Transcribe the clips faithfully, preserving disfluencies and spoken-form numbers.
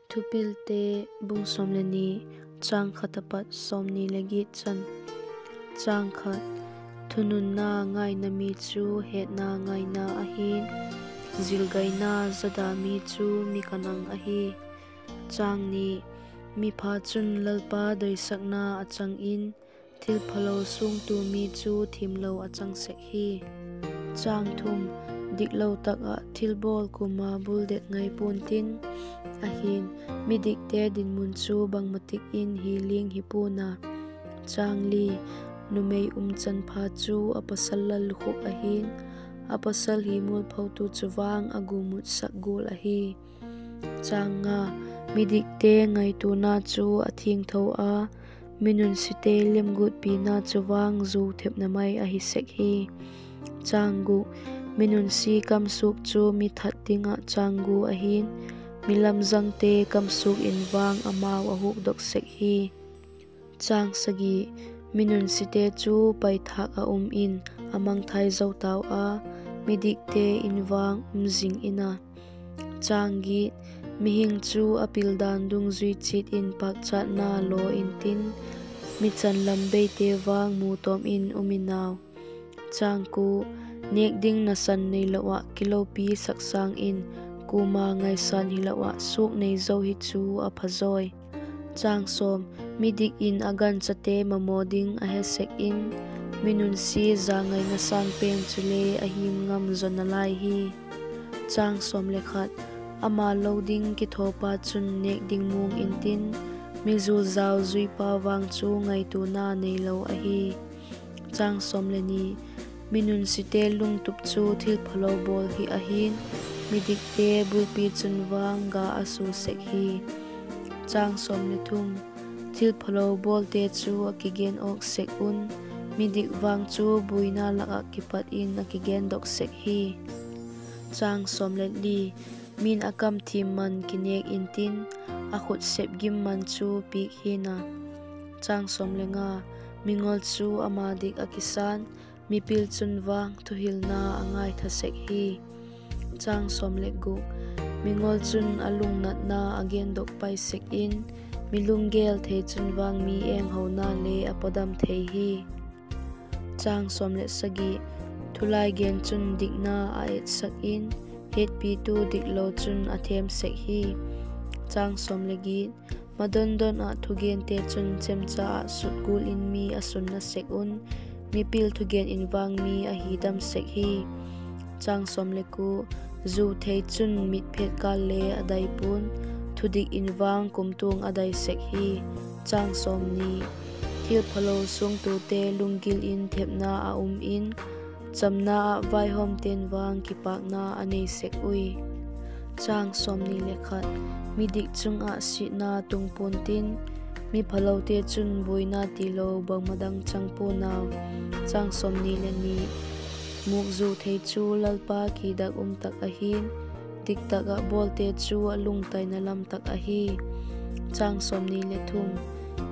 Thupilte bung sawm le ni, chang khat apat sawmni le giat chan. Chang khat. Thununna ngaina mi chu hetna ngaina ahi; zilgaina zada mi chu mi kanang ahi. Chang ni. Mipha chun Lalpa doisakna a chang in, thilphalo suangtu mi chu thiamlo a chang sek hi. Chang thum. Diklo tak ah thilbawl kuama buldet ngai pua'n tin; ahi'n, midikte dinmun chu bangmatik in hi liang hi pua'n a. Chang li. Numei umchanpha chu a pasal lal lukhuk ahi'n, a pasal hi mualphotu chu vang a gumutsak gual ahi. Chang nga. Midikte ngaituana chu a thiangtho a, mi nunsite lemguatpina chu vang zuau thepna mai ahi sek hi. Chang guk. Mi nunsia kamsuak chu mi that ding ah chang gu ahi'n, mi lamzangte kamsuak in vang amau a hukdok sek hi. Chang sagi. Mi nunsite chu paithâk ah um in a mangthai zo tau a, midikte in vang um zing in a. Chang giat. Mihing chu a pildan dungzui chiat in pâkchatna law intin, mi chanlam beite vang mu tawm in um in au. Chang kua. Nêk ding nasan neilo ah kilopi sak sâng in, kuama ngaisan hilo ah suak nei zo hi chu a phazawi. Chang sawm. Midik in a ganchate mamaw ding a he sek in, mi nunsia zangaina sâng pen chule a him ngam zaw nalai hi. Chang sawm le khat. Ama lo ding kithawpa chun nêk ding muang intin, mi zual zau zuipa vang chu ngaituana neilo ahi. Chang sawm le ni. Mi nunsite lungtup chu thilphalo bawl hi ahi'n, midikte bulpi chun vang ga a sua sek hi. Chang sawm le thum. Thilphalo bawlte chu a kigen awk sek un, midik vang chu buaina lak ah kipat in a kigendok sek hi. Chang sawm le li. Min a kam thiam man kinêk intin, a khut sep gim man chu piak hi'n a. Chang sawm le nga. Mingol chu ama dik ah kisa'n, mipil chun vang thuhilna a ngaitha sek hi. Chang sawm le guk. Mingol chun a lungnatna a gendok pai sek in, mi lunggel thei chun vang mi enghona le a pawdam thei hi. Chang sawm le sagi. Thulai gen chun dikna a etsak in, hetpitu diklo chun a thêm sek hi. Chang sawm le giat. Madondon ah thugente chun chemcha ah sut gual in mi a sunna sek un, mipil thugen in vang mi a hidam sek hi. Chang sawm le kua. Zuau thei chun mit phet kâl le a dai pua'n, thudik in vang kumtuang a dai sek hi. Chang sawmni. Thilphalo suangtute lunggil in thepna a um in, chamna ah vaihawmte'n vang kipâkna a nei sek ui. Chang sawmni le khat. Midik chung ah siatna tung pua'n tin, miphalote chun buaina tilo bangma dang chang pua'n au. Chang sawmni le ni. Mûk zuau thei chu Lalpa kidak um tak ahi'n, diktak ah bawlte chu a lungtaina lam tak ahi. Chang sawmni le thum.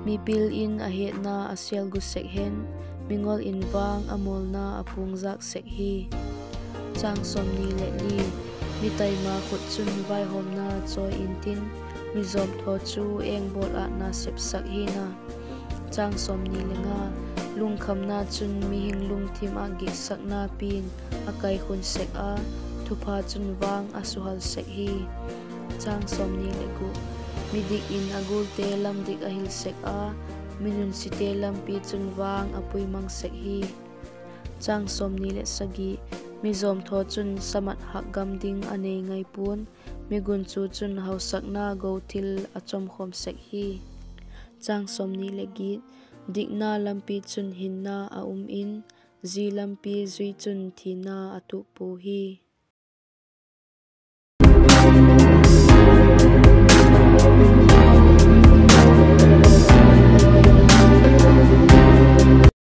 Mipil in a hetna a sêlgu sek hen, mingol in vang a mawlna a puangzâk sek hi. Chang sawmni le li. Mi taima khut chun vaihawmna chawi intin, mi zawmthaw chu engbawl ah na sepsak hi'n a. Chang sawmni le nga. Lungkhamna chun mihing lungthim ah giksakna pia'n a kaikhun sek a, thupha chun vang a suhal sek hi. Chang sawmni le guk. Midik in a gualte lam dik a hil sek a, mi nunsite lampi chun vang a puimang sek hi. Chang sawmni le sagi. Mi zawmthaw chun samat hak gam ding a nei ngai pua'n, mi gunchu chun hausakna go thil a chawmkhawm sek hi. Chang sawmni le giat. Dikna lampi chun hinna a um in, zi lampi zui chun thina a tuak pua hi.